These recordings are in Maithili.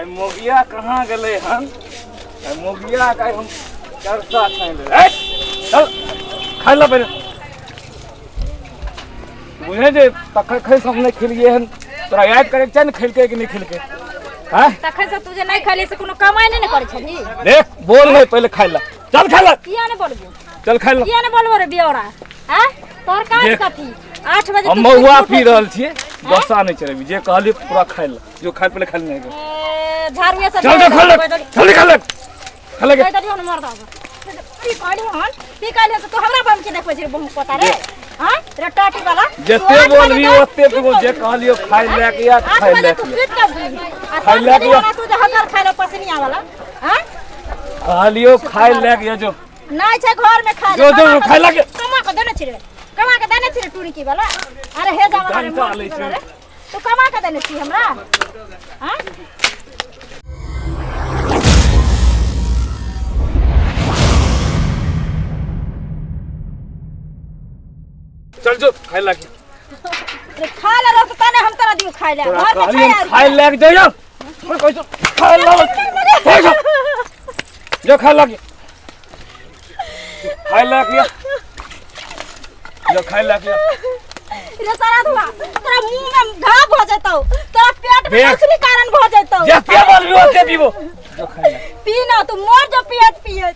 आइ मोगिया कहाँ गेलै हन? आइ मोगिया के आइ हम चरसा छानि लेबै। चल खाइ ला पहिले। बुझै जे तखन खै हम नहि खेलियै हन, तोरा याद करैके चाही ने खेलकै कि नहि खेलकै। आँय तखन से तू जे नहि खेली से कोनो कमाइ नहि ने करै छली। देख बोल नहि, पहिले खाइ ला, चल खाइ ला। किया नहि बोलबो? चल खाइ ला। किया नहि बोलबो रे बियौरा? आँय तोहर काज देख। कथी? 8 बजे हम तू महुआ सुति पी उठै रहल छियै, गुस्सा नहि चढ़ेबी, जे कहलियै पूरा खाइ ला, जो खाइ पहिले खाइ नहि। ए, झाड़ुए से चल जो खा ले, चल खा ले, खा ले। कहि देलियौ ने मर्द पी कहली हन, पी कहली हन, तऽ तू हमरा बम के देखबै छी बहु पोता रे? हाँ रे टाटी वाला, तू जते 8 बजे बोलबी तऽ ओते पीबो, जे कहलियो खाइ ले के या 8 खाइ बजे ले तू के। सुति के उठबी आ खाइ 7 लए बजे के या। हमरा तू जे हकर खाइ ले पसनिया वाला। हाँ कहलियो खाइ ले के या जो। नहीं छै घर में खाइ ले। जो, जो, खाइ लए के। कमा के देने छी रे, कमा के देने छी रे टुनकी वाला। अरे हे जा वाला रे, डंटा मोर लै वाला छै। रे, तू कमा के देने छी हमरा? हाँ चल जो खाइ ले के। रे खा ले रहो तने हम तोरा दियो खाइ ले। तोरा घर में कहलियो छै आर खाइ ले के जइयो। तोरा कहै छौ, खाइ ले, खाइ जो। जो खाइ ले के। खाइ ले के। जो खाइ ले के। रे सारा धुआ, तोरा मुंह में घाव भ जेतौ, तोरा पेट में देख। मछली कारण भ जेतौ। जते बोलबी ओते पीबो। जो खाइ ले। पी ना तू मर जो पियत पियत।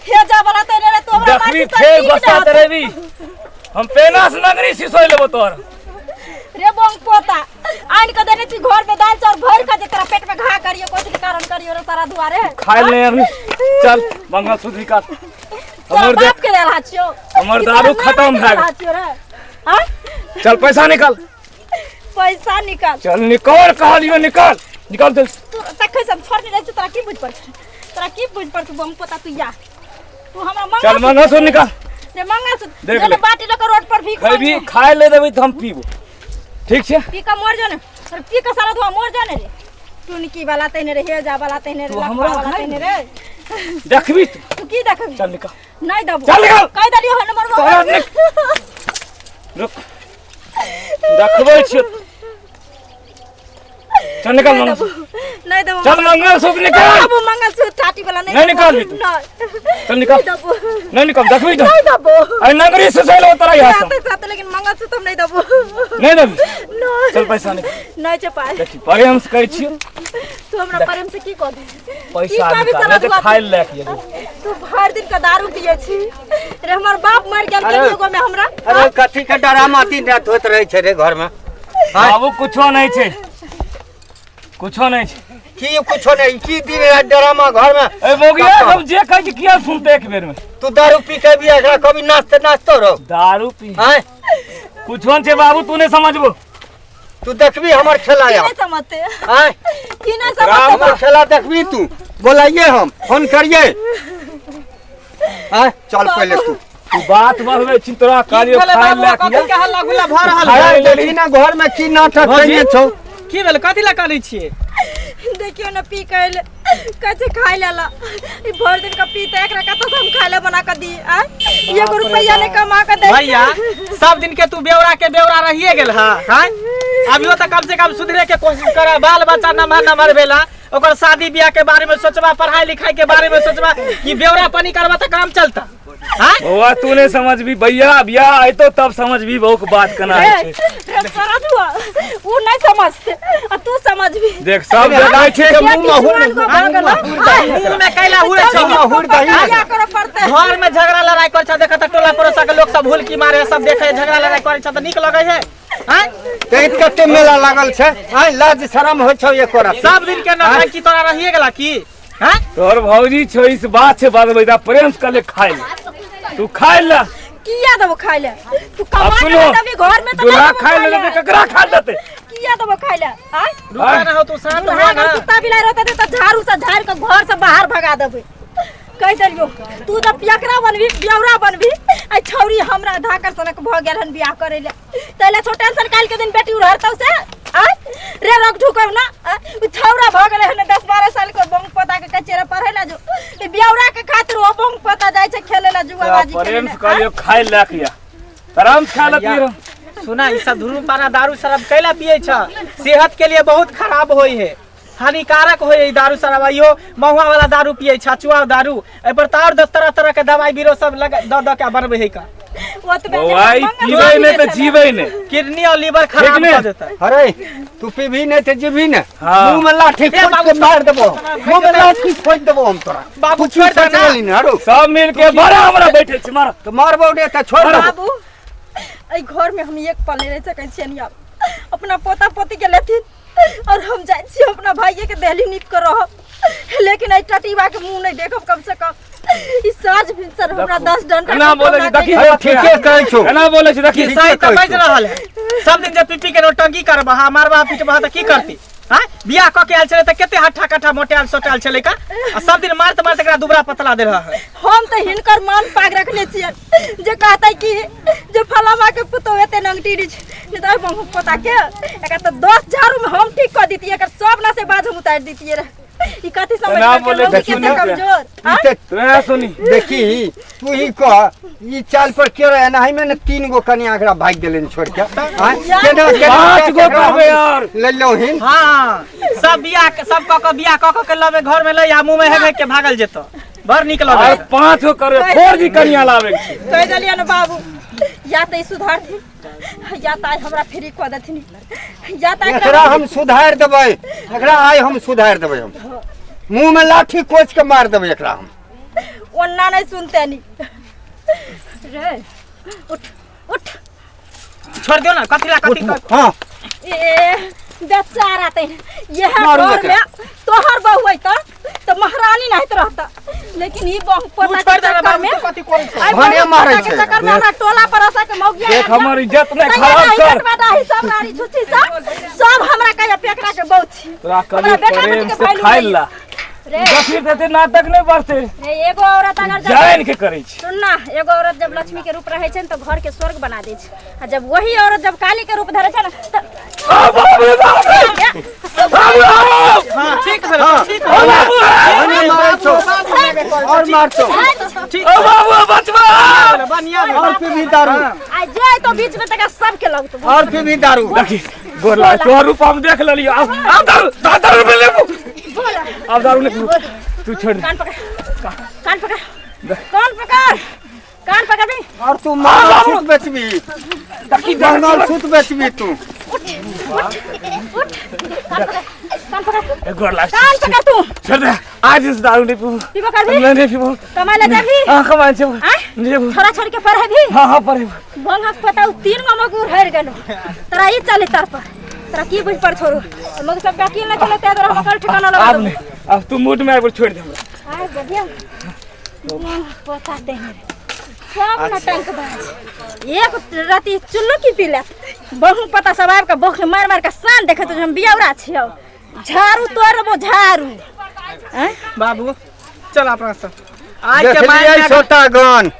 हे जा वाला तेरे रे, तू हमरा देखबी माटी से फेर नीक गुस्सा ना होतौ। तरेबी, हम पेना से नगरी सिसोइ लेबो तोहर। रे बंग पोता, आनि के देने छी घर में दाल चाउर भरि के, जे तोरा पेट में घा करियो कोची के कारण करियो रे सारा धुआ रे। खाइ ले अभी, चल मंगलसूत्र निकाल। तोरा हमर बाप देख के देल छियो हमर कि दारू तोरा खत्म नाना के भए देल गेल। छियो रे? हाँ चल पैसा निकाल, पैसा निकाल। चल निकाल कहलियो, निकाल निकाल चल। तू तखै सब छोड़ने रहै छी, तोरा की बुझ पड़, तोरा की बुझ पड़? तू बंग पोता, तू या तू हमरा चल मंगलसूत्र मंगलसूत्र निकाल रे, मंगलसूत्र देख जे ले। बाटी लऽ के रोड पर भीख खैबी मांगे। खाइ ले देबी तऽ हम पीबो, ठीक छै? पी के मर जो ने, अरे पी के सारा धुआं मर जो ने रे टुनकी वाला तहने रे, हेजा वाला तहने रे, तू लफड़ा हमरा वाला खाइ तहने रे। देखबी तू। तू की देखबी? चल निकाल। नहीं देबो। चल निकाल। कहि देलियो हन मरबो। तोरा रुक, देखबै छियौ। चल निकाल मंगलसूत्र। नहीं देबो। चल मंगलसूत्र निकाल। देबो मंगलसूत्र टाटी वाला नहीं नहीं देबो। निकालबी तू। नहीं। चल निकाल। नहीं देबो। नहीं निकाल, देखबी तो। नहीं देबो। अरे नगरी से चलो तोरा यहाँ से। साथे साथे, लेकिन मंगलसूत्र हम नहीं देबो। नहीं देबी? नहीं। चल पैसा निकाल। नहीं छै पाइ। देखी प्रेम से कहै छियौ। तू हमरा प्रेम से की कहबी? की पैसा कहबी निकाल, साला नहीं तऽ दुआ? खाइ लए के एगो। तू भरि दिन के दारू पिए छी रे, हमर बाप मर गेल अरे। केनियो में हमरा। अरे कथी के डरामा दिन रात होइत रहै छै रे घर में? आँय? बाबू कुछो नहीं छै, कुछो नहीं छै। की कुछो नहीं? की दिन रात डरामा घर में? ए मोगिया, हम जे कहै छी किया सुनते एक बेर में? तू दारू पी के भी एकरा कभी नाचते नाचतो रहो। दारू पी आँय? कुछो नहीं छै बाबू, तू नहीं समझबो। तू देखबी हमर खेला की या नहीं समझते? आँय? की नहीं समझते? हमर खेला देखबी तू, बोलाइए हम फोन करिए। आँय चल पहिले तू। तू बात बढ़बै छी, तोरा कहलियो भेलै खाइ बाबू, लए कथी के हल्ला गुल्ला भऽ रहल खाइ है? ले। देखी ना घर में की नाटक भौजी? केने छौ। की भेल, कथी लए कानै छियै? देखियो ने पी के अयलै, कहै छै खाइ लेला। ई भरि दिन के पीते, एकरा कतऽ से हम खाइ ले बना के दी? आँय एगो रुपैआ नहि कमा के दै छै। भैया, सब दिन के तू बेवड़ा के बेवड़ा रहिए गेल हा। हैं अभियो तऽ कम से कम सुधरे के कोशिश कर। बाल बच्चा नमहर नमहर भेला, ओकर शादी बियाह के बारे में सोचबा, पढ़ाई लिखाई के बारे में सोचबा, कि बेवड़ा पनी करबा तऽ काम चलता? हैं बौआ तू नहीं समझबी, भैया बियाह अयतो तब समझबी बहू के बात केना होइ छै। रे सारा धुआ, उ नहीं समझते आ तू समझबी। देख सब जगह छै। के मुंह में हुर को भऽ गेलो। मुंह में कैला हुरे छौ? मुंह में हुर दही। किया करऽ पड़तै? घर में झगड़ा लड़ाई करै छ, देखत टोला पड़ोसा के लोग सब हुलकी मारे, सब देखे झगड़ा लड़ाई करै छ तऽ नीक लगै है? हैं तेज कते मेला लागल छै? आँय लाज शरम होइ छौ एको रत्ती? सब दिन के नौटंकी तोरा रहिए गेला की? हैं तोहर भौजी छौ, इस बात छै बात बता, प्रेम से कहले खाइ ले, तू खाइ ले। किया देबो खाइ ले? तू कमा अब के सुनो, नहीं देबी घर में तऽ दूल्हा नहीं देबो खाइ ले ले। देतै, ककरा खाइ ले देतै? किया देबो खाइ ले? आँय रुका ना हो, तू शांत दूल्हा हो ना। अगर कुत्ता बिलाइ रहतै तऽ झाड़ू से झाड़ि के घर से बाहर भगा देबै, कहि देलियौ। तू तऽ पियकरा बनबी, ब्यौरा बनबी। आ छौरी हमरा धाकर सनक भऽ गेल हन बियाह करै ले, ताहि ले छौ टेंशन। काल्हि के दिन बेटी उड़हरतौ से आँय रे रोक ढुकौ ना। आँय? उ छौरा भऽ गेलै हन 10-12 साल के बंग पोता के कचेरा पढ़ै ला जो। ई ब्यौरा के खातिर ओ बंग पोता जाइ छै खेले ला, जुआबाजी खेले प्रेम ला। से कहलियो खाइ ले के, आराम से खा लेती रह। सुना, ई सब धूम्रपान आ दारू शराब कैला पिए छ? सेहत के लिए बहुत खराब होई है। हानिकारक होय ई दारू शराब। इहो महुआ वाला दारू पिए छचुआ दारू, एहि पर तऽ आओर तरह तरह के दवाई बीरो सब लगा दऽ दऽ के बनबै है का। ओतबे जे बौआ ई मंगल पीबै नहि तऽ जीबै नहि। किडनी और लीवर खराब ठीक ने? भऽ जेतै। अरे तू पीबी नहीं तो जीबी ने। हाँ। मुंह में लाठी ए, खोज बाबू, के मार देबो, मुंह में लाठी खोज देबो हम तोरा। बाबू, कुछ छोड़ दे ना। सोचल नहीं हरो। सब मिल के बड़ा हमरा बैठे छी मारा। तो मारबो ने तो छोड़ देबो। बाबू एहि घर में हम एक पल नहीं रह सकै छियनि आब। अपना पोता पोती के लेथिन और हम जाइ छी अपना भाइये के दहली नीप के रहब, लेकिन एहि टटीबा के मुंह नहीं देखब कम से कम। ई साँझ भिनसर हमरा 10 डंडा एना बोलै छी देखी। अरे ठीके कहै छौ। एना बोलै छी देखी। सही तऽ बाजि रहल है। सब दिन जे पी पी के नौटंकी करबह, मारबह पीटबह तऽ की करती? हाँ, बियाह कऽ के आयल छलै तऽ कते हट्ठा कट्ठा मोटायल सोटायल छलै का, आ सब दिन मारते मारते एकरा दुबरा पतला दे रहा है। हम तऽ हिनकर मान पाग रखने छियै जे कहतै कि जे फलामा के पुतोह एते नंगटी नहि छै, नहि तऽ बहु पोता के एकरा तऽ 10 झाड़ू में हम ठीक कऽ दितियै, एकर सब नशे बाज हम उतारि दितियै रहे। ई कथी समझ एना के बोलै लोग छी, केते सुनू। कमजोर ई ते तोरा सुनी देखी तू ही कह, ई चाल पर के रहे एनाही में ने 3 गो कनिया एकरा भागि गेलनि छोड़ के। आँय, केना केना 5 गो करबै यार। ले लो हिन। हाँ, सब बियाह सब कऽ कऽ बियाह कऽ कऽ के लबे घर में ले आ मुँह में हेबे के भागल जेतौ, बड़ नीक और लगै। 5 गो करबै, 4 जी कनिया लाबै के छै। कहि देलियै ने बाबू, या तऽ ई सुधारथिन या तऽ आइ हमरा फ्री कऽ देथिन, या तऽ एकरा हम सुधारि देबै, एकरा आइ हम सुधारि देबै, हम मुँह में लाठी कोच के मार देबै एकरा हम। ओन्ना नहीं सुनते नी रे। उठ उठ, छोड़ दियो ना, कथी ला कथी उठ, हाँ। ए बेचारा ते यह मारू घर एकरा। में तोहर बहू है तो महारानी नहीं रहता, लेकिन ई बहू तू पोता छोड़ के दे ना चक्कर बाबू, में तू कथी करै छौ? आई भने बहू मारै पोता के छै। चक्कर में हमरा टोला पड़ोसा के मौगिया देख हमर इज्जत नहीं खराब कर। बेटा ही सब नारी छुच्छी सब सब हमरा कहिया पेकरा के बहू छी। तोरा हमरा कभी बेटा प्रेम बेटी के से वैल्यू खाइ नहीं। ला रे देखी तऽ एते नाटक नहि बढ़तै। रे एगो औरत अगर जब जानि के करै छी। सुन ना, एगो औरत जब लक्ष्मी के रूप रहे छै न तो घर के स्वर्ग बना दै छै, आ जब वही औरत जब काली के रूप धरे छै न त आ बाप रे बाप रे! बाबू! हाँ, ठीक भेल, ठीक ओ बाबू! भने मारै छौ, और मार छौ। ठीक ओ बाबू बचबा! भेल, बढ़िया भेल। और पीबी दारू, आ जे तो बीच में तक सबके लगतो। और पीबी दारू। देखी गोर लाग, तोहर रूप हम देख लेलियो। आब आब दारू दारू पे लेबू, आब दारू नहीं पीबू। तू छोड़ दे। कान पकड़, कान पकड़, कान पकड़, कान पकड़ बे। और तू मंगलसूत्र बेचबी, देखी मंगलसूत्र बेचबी तू। उठ उठ उठ, कान पकड़, कान पकड़, ए गोर लाग, कान पकड़ तू। छोड़ दे, आज से दारू नहीं पीबू। पीबो करबी? नहीं नहीं पीबू। कमाय ले जाबी? हां कमाय जेबू। आँय? जेबू। छोड़ा छोड़ के पढ़े भी? हां हां पढ़े। बंगक पता उ 3 गो मगुर हरि गेलो, तोरा ई चले तर पर तोरा की बुझ पर छोड़ू मगर सब अकील नहीं चले ते तोरा हम ठिकाना लगा अब नहीं, अब तू मूड में आबि छोड़ दे हमरा। आय बढ़िया पता दे सब नटंक बाज एक राति चुल्लू की पीले बहु पता सब आबि के बोख मार मार के सान देखे तो हम बियौरा छियौ, झाड़ू तोड़बो झाड़ू। आँय? बाबू चल अपना सब आज के देखलियै माय छोटा गन,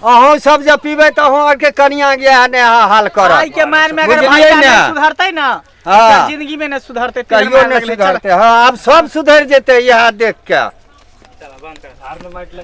अहूँ सब जब पीबै तऽ अहूँ आरके कनिया गया ने हाल करत। आज के मार में अगर बुझलियै भाई ने? नहीं सुधरतै ना हाँ। तऽ जिंदगी में नहीं सुधरतै, कहियो मार नहि लगलै, चल। सुधरतै। हाँ, आब सब सुधरि जेतै इएह देख के। चल बंद कर, हार में माटि।